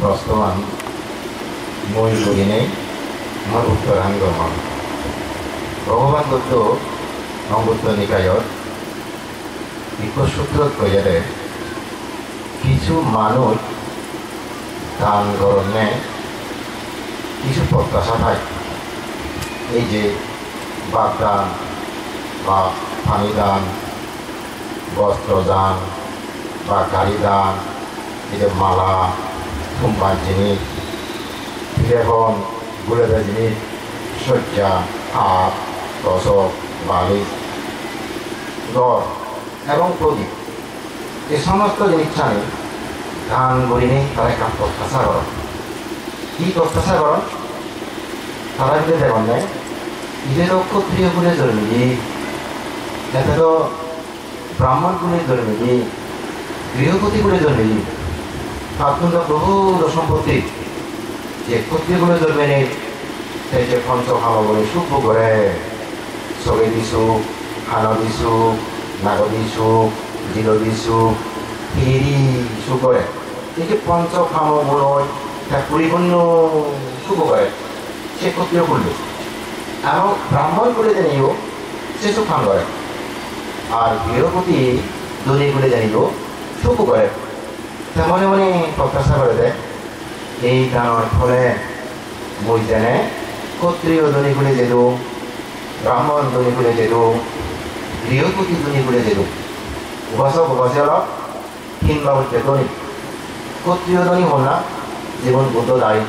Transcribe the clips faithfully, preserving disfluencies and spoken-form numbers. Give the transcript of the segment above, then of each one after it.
Proshnoan mui gurinei mor uttoran gomon. Bhogoban Buddho Anguttara Nikayot ikko sutrot hoyede, kichu manuj dan goronne kichu protyasha thai. Ei je bhat dan ba pani dan, bostro dan ba gari dan, ei je mala, thumbar jinis, tiripon, gulede jinis, sojja, hat, tosok, balis, ghor ebong prodip. Ei somosto jinissani dan gurinei tara ekkan protyasha goron. Hi protyasha goron? Tara jodi degonne, ije do Khattriyo kule jormeye, ete do Brahmon kule jormeye, Grihopoti kule jormeye, tattun do bohut sompotti. Je Khattriyo kule jormenei, te je poncho kamo gune suk bhog gore, sogedi suk, hanodi suk, nagodi suk, jilodi suk, hiri suk gore. Ei je poncho kamo gunoi te puripunno suk bhog gore, se Khattriyo kule. Aro Brahmon kule jeneyo se suk bhog gore. Ar Grihopoti dhoni kule jeneyo suk bhog gore. Te mone mone protyasha gorede, ei danor phole mui jene Khattriyo dhoni kule jedung, Brahmon dhoni kule jedung, Grihopoti dhoni kule jedung. Upasok upasika lok tin babotte dhoni. Khattriyo dhoni honna, jigun Buddho dai,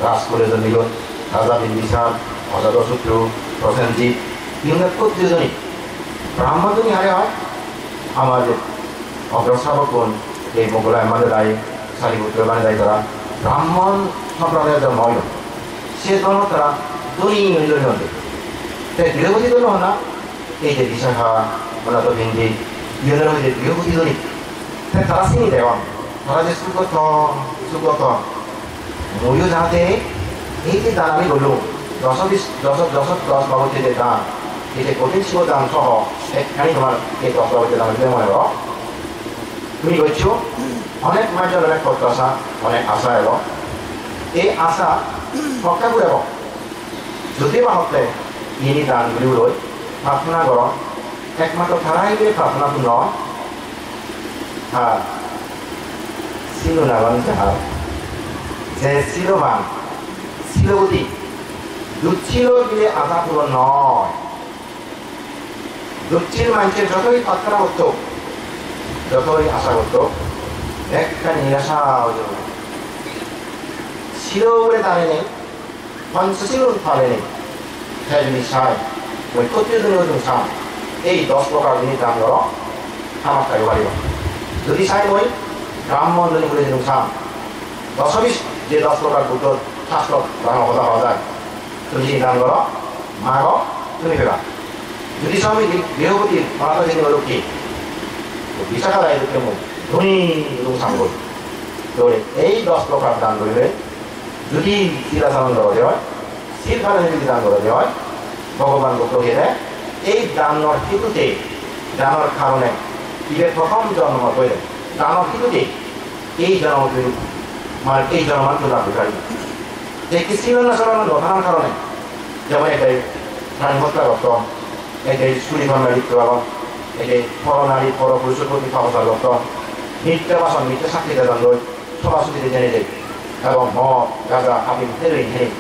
rajkule dhoni hon, Raja Bimbisar, Ajatosotru, Prosenjit, igun Khattriyo dhoni. Brahmon dhoni hare hoi? Amar je ogro srabokkun, ei Moggolai Manjadai, Sariputro Manjadai tara Brahmon somprodayor jonmo oyon. Se dhonot tara dhoni oi dhoni onde. Te Grihopoti dhoni honna, ei je Visakha, Onato Pindi, igunore hoide Grihopoti dhoni. Te tara sini degon, tara je suk gotton, suk gotton. Muiyo jahate ei je dan ami gollung, dos bis, dos, dos, dos babotte je dan, ei je kothin sibor dan soho, ekkani tomar ei dos babotte dan bile mone goro. Tumi goccho, onek manjor onek protyasha, onek asha elo. Ei asha pokka purebo. Jodi ba hotte ini dan guri uloi, prarthona goro, ekmatro tara ibe prarthona puron, ha, silo nagon jahar, je siloban, silogudi, dussilo bile asha puron noi. Dussilo manche jotoi prarthona gottok, jotoi asha gottok, bekkani nirasha oi jebo. Silo ugure darenei, Panchashilun palenei, te jodi sai, mui Khattriyo dhoni oi jeyong san, ei dos prokar jinis dan goro, hamakkai oi pariba. Jodi sai mui Brahmon dhoni oi jeyong san, dos bis je dos prokar Buddho sastrot dano hoda hoda jai, tumi jodi dan goro, mago, tumi peba. Jodi sai mui Grihopoti, Onato Pindi, Lokkhi, to Visakha dai dokke mui dhoni oi jeyong san goi. Tole ei dos prokar dan gorile, jodi sil acharon gorode oi, sil palone jodi dan gorode oi, Bhogoban Buddho hoyede, ei danor hetute, danor karone, ibe prothom jonmot hoyede, danor hetute, ei jonmot tumi, mane ei jonmot tumi lab guri pariba. Te ki sil acharon no thanar karone, jemon ekdagi prani hotta gotton, ekdagi suri gonna lipto agon, ekdagi poro nari, poro purusor proti pabachar gotton, micche bachon, micche sakki dedon loi, soba sudi di jeni de. Ebong mod, gaja, haphing, heroin heni.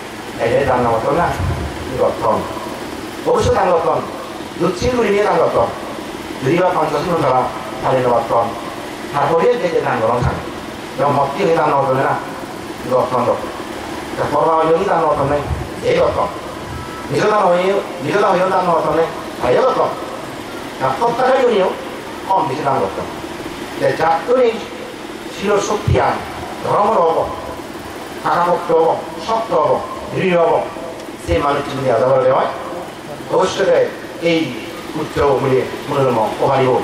Ede dan no gotton na? Gotton. Obossoi dan gotton. Dussil gurinei dan gotton. Jodi ba panchashilun tara pali no gotton. Tar pore je je dan goron tara. Jemon motti hoi dan no gotton na? Gotton do. Ta porba hoi dan no gotton ne? Ei gotton. Mijo dan hoi, mijo dan hoi dan no gotton ne? Ei gotton. Ta hotta hoi honiyo kom besi dan gotton. Te jattun ei silor shoktian, dhoromor obo, pakapokto obo, shokto obo, drido obo, se manuj jodi aja gorede oi, obossoi te ei uttor mule monorom oi paribo.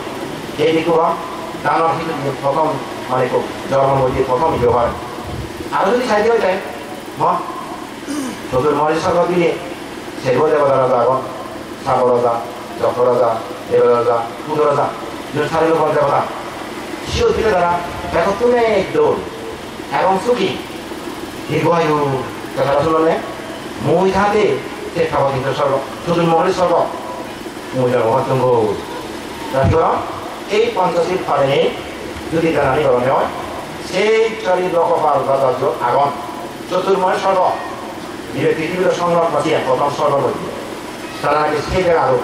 Ei dikku ba danor hintu prothom mane ikko jormo moddhe prothom oi pare. Aro jodi saide oi te, mo Sotur Maharishi sorgot gile, serbo debota raja agon, Sarpo raja, Jokkho raja, Debota raja, Kudo raja, igun sari lokor debota. Siyot bile tara begottun ek dol. Ebong sugi, dirghayu, kotha sunone, mui thade, se Thabotinso sorgo, Choturmoholi sorgo, mui jormo pattunggoi. Tara hi horon, ei Ponchosil palenei jodi danani gorone oi, sei sari lokpal bajar jo agon, Choturmoholi sorgo, jibe prithibi songrat masi ek prothom sorgo hoide. Tara naki sei jaga aro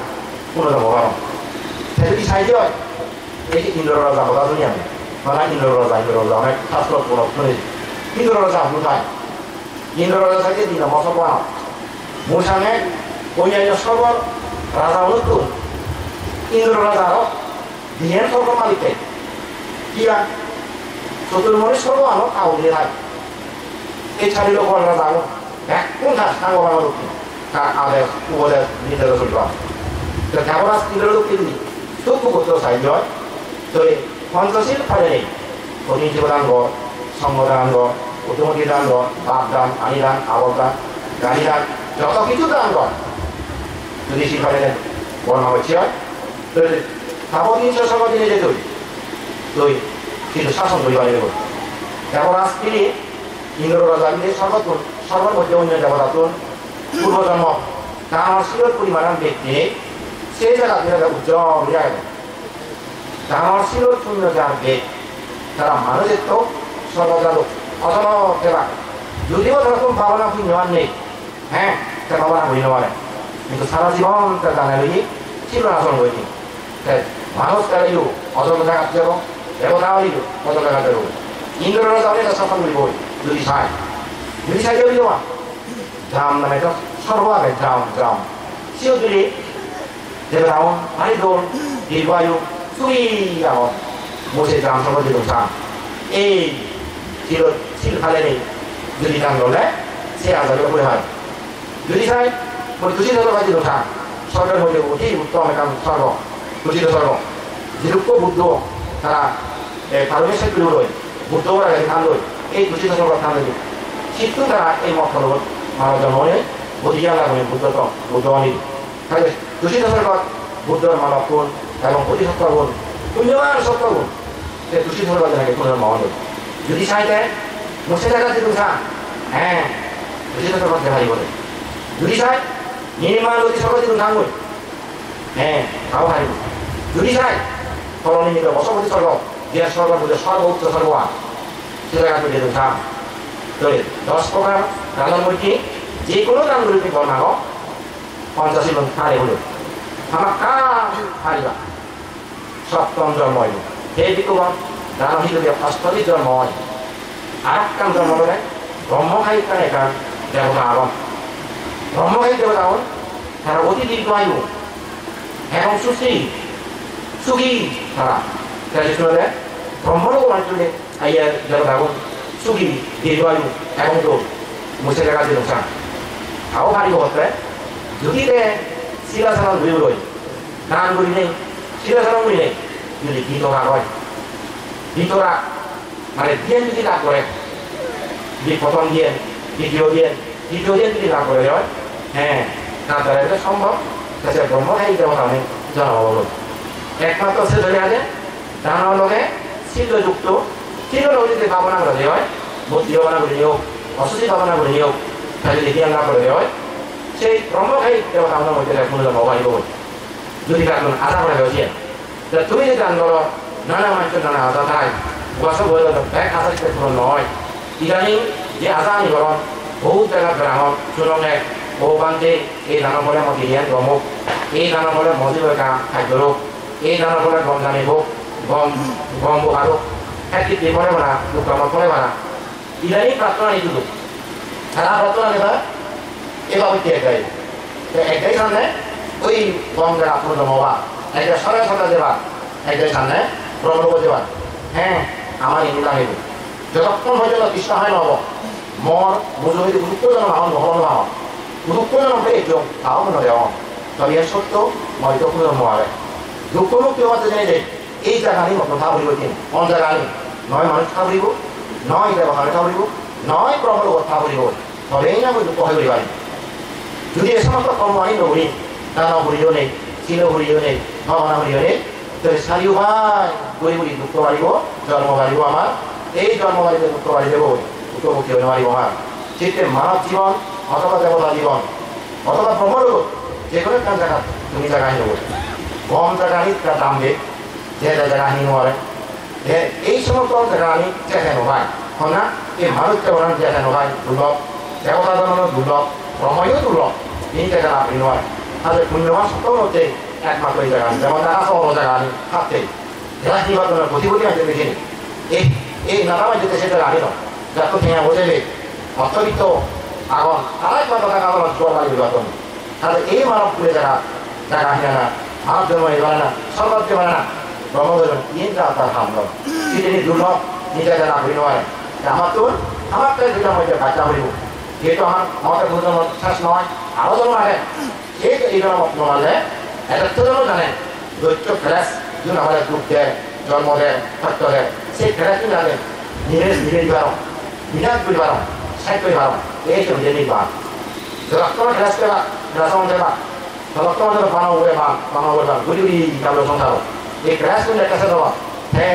punorjonmo paron. Te jodi saide oi, ei je Indro raja hoda suni ami, bana Indro raja, Indro raja, onek sastro punot suni. Indro raja hudai? Indro raja saide di nombor sorgo ano. Mui sange onnanno sorgor raja unottun Indro raja aro diyen sorgor malik te. Kiya? Choturmoholi sorgo ano tau diye thai. Ei sari lokpal raja ano bekkun thar sango bango dokke. Tar ades, upodes, nirdesh solibak. To Deboraj Indro dokke di, suk pugutro sai joi. To ei Ponchosil palenei, kothin sibor dan gor, songho dan gor, udumoti dan gor, bhat dan, pani dan, abor dan, gari dan, joto kichu dan gor. Jodi sil palenei borma gocche oi, to Thabotinso sorgo dine je tui, tui hintu sason guri paribe. Deboraj bile, Indro raja bile sorgottun, sorgor moddhe onyo debotattun, purbo jonmo, dangor silor purimanan bej nei, sei jagat bile ujjol guri agede. Dangor silor punyo jar bej, tara manuj etto, sorgo jadok, otolo deba. Judiyo tarattun bhabona punyo ar nei, he, te bhabona guri no pare. Hintu sara jibon te dane loye, silor asoron guri. Te manuj oleyo otolo jagat jebo, debota oleyo otolo jagat jebo. Indro raja ole te sason guribo, judi sai. Judi sai jodi jeba. Jam name ekkan sorgo age, Jam, Jam. Siyot bile debota un bari dol, dirghayu, sugi agon. Mui se Jam sorgo jidung sang. Ei silot sil palenei jodi dan gorle, se aja guri pure pai. Jodi sai, mui Tusito sorgo jidung sang. Sorgor moddhe oti uttom ekkan sorgo, Tusito sorgo. Jidukko Buddho tara, e, Parami Sekkuluroi, Buddho ora gari thandoi, ei Tusito sorgot thandoi. Sittun tara ei motto loi mane jonmo nei, bodhi gyan lab guri Buddho to, Buddho oni. Tale Tusito sorgot Buddhor manob gun ebong bodhisotto gun, punyoban sotto gun, se Tusito sorgot jenei punyoban manob gun. Jodi sai te, mui se jagat jidung sang, he, Tusito sorgot jei paribo de. Jodi sai, nirmal jodi sorgot jidung sang mui, he, tao paribo. Jodi sai, tolonimito bosobosi sorgo, je sorgo, je sorgo, uccho sorgo, se jagat mui jidung sang. To, dos prokar danor moddhe je hono dan guri tumi phol mago, Ponchosil un pare bole. Hamakkai pariba. Soptom jonmo oibo. He bhikkhugon, dano hille osto di jonmo oi. Arekkan jonmo olode Brahmokayik name ekkan debota agon. Brahmokayik debota agon, tara oti dirghayu, ebong susri, sugi tara. Tara jissu olode Brahmologo manjore Aiya debota gun sugi, dirghayu, ebong to mui se jagat jidung sang. Tao paribo hotte, jodi te sil asoron guri loi, dan gurinei, sil asoron gurinei, jodi bitorag oi, bitorag, mane diyen jodi lab gore, bi-, prothom diyen, ditiyo diyen, tritiyo diyen jodi lab gore oi, he, tar dara ede sombhob, te se Brahmokayik debota mane jonmo obo. Ekmatro se jodi age, danor loge silo jukto, silo loge jodi bhabona gora jai oi, bodhi bhabona guri ok, osuchi bhabona guri ok, ta jodi gyan lab gora jai oi, sei Brahmokayik debota gunor moddhe te punojonmo obo paribo. Jodi kattun aja gora jai oi siyen. Te tumi jodi dan goro, nana manjor nana aja thai, ubaso boi loge bek aja jodi puron no oi. Idaning je aja ani goron, bohut jagat berangot sunonge, "O bhante, ei dano phole mo diniyan gom ok, ei dano phole mo jibo ekka hajjor ok." Ei dano phole gom jani bok, gom, gom bok aro. Heti di phole bana, duk kamot phole bana. Idani prarthona ni tudu. Sara prarthona ni ba, eba hoite ekdai. Te ekdai sanne, oi gom jana purno moba. Ekdai sore sore jeba. Ekdai sanne, Brahmalogo jeba. He, amar ini lagibo. Jotokkon porjonto trishna hoi no obo, mor mujungedi udukko jonom agon, mohon agon. Udukko jonom pei ejjong, tao mone degong. Tobe iyan sotto, moito punojonmo age. Dukko mukti obatte jeinei je, ei jagani moto tha puribo tin. Hon jagani? Noi manuj tha puribo, noi debotani tha puribo, noi Brahmalogot tha puribo. Tobei na mui dukko hoi puri parim. Jodi ei somosto kormo ani no guri, dano puriyo nei, silo puriyo nei, bhabona puriyo nei, tole sari upai guri guri dukko baribo, jonmo baribo amar, Ei jonmo barite dukko bari jebo, dukko mukti oi no paribo ar. Sitte manob jibon, othoba debota jibon, othoba Brahmalogot, je hono ekkan jagat tumi jaga hinoba. Gom jaga ani ekka dam de, je je jaga hini no pare. Te ei somosto jaga ani jete no pai. Honna, ei manuj jebonan jete no pai, durlob, debota jonmo durlob, Brahmayo durlob, ini jaga ani no pare. Tale punyoban sotto moddhe ekmatro ei jaga ani, jemon Naga sohoro jaga ani, hatte. Jara nirbadonor goti goti age hijeni. Ei, ei nana manje te se jaga ani no. Jatto tenga boje be, otto bitto agon, tara ekbar jaga agon, jor mari nirbadon. Tale ei manob kule jaga, jaga hinana, manob jonmo nirbadona, sorgot jebanana, Brahmo jonmo, iyen ja tar ham no. Hijeni durlob, nije jaga guri no pare. Amattun, amattun duita manje baccha poribo. Jehetu amar, amattun jonmo ses noi, aro jonmo age. Ei je ei jonmot no marle, eto to jonmo jane, doitto class, jun amare duk de, jonmo de, hosto de, se class jun jane, nire nire di paro, binaj guri paro, side guri paro, ei se hoide nirban. Jotokton class deba, class on deba, jotokton jotokton bana ugure ban, bana ugure ban, guri guri galo songsaro. Ei class jun ekka se doba, he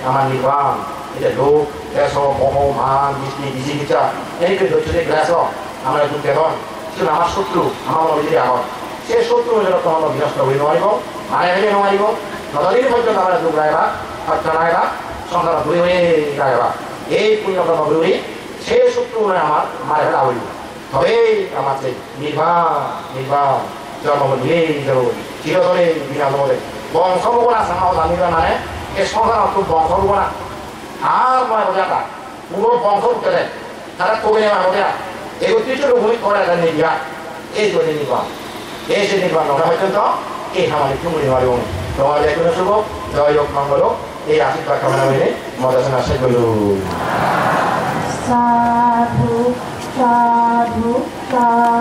amar nirban, ei je lok, deso, moho, man, bisti, biji, bicha, ei je doitto je class o, amare duk dedon, Sigun amar sotru, amar mono bidire agon. Se sotru unore to hono binosto guri no paribo, mare fele no paribo. Jotodin porjonto amare duk raiba, hosto raiba, songsarot duri hoi raiba. Ei punyo kormo guri guri se sotru unore amar mare fela poribo. Tobei amar se nirban, nirban, jonmo bidire jebo, chirotore binaj obo de. Bongso bogona sama oda nirban mane, ei songsarot bongso bogona. Ar mone boja ta. Puro bongso utte de, tara kobe ne mane de, ekotris lok bhumi kore de nirban, ei je nirban, ei je nirban no hoy to, ei hamani tumuri mari on. Tomar je hono subo, joy hok, mongol hok, ei ashirbad kamona gorinei, mo desona sej gorilung. Sadhu, sadhu, sadhu.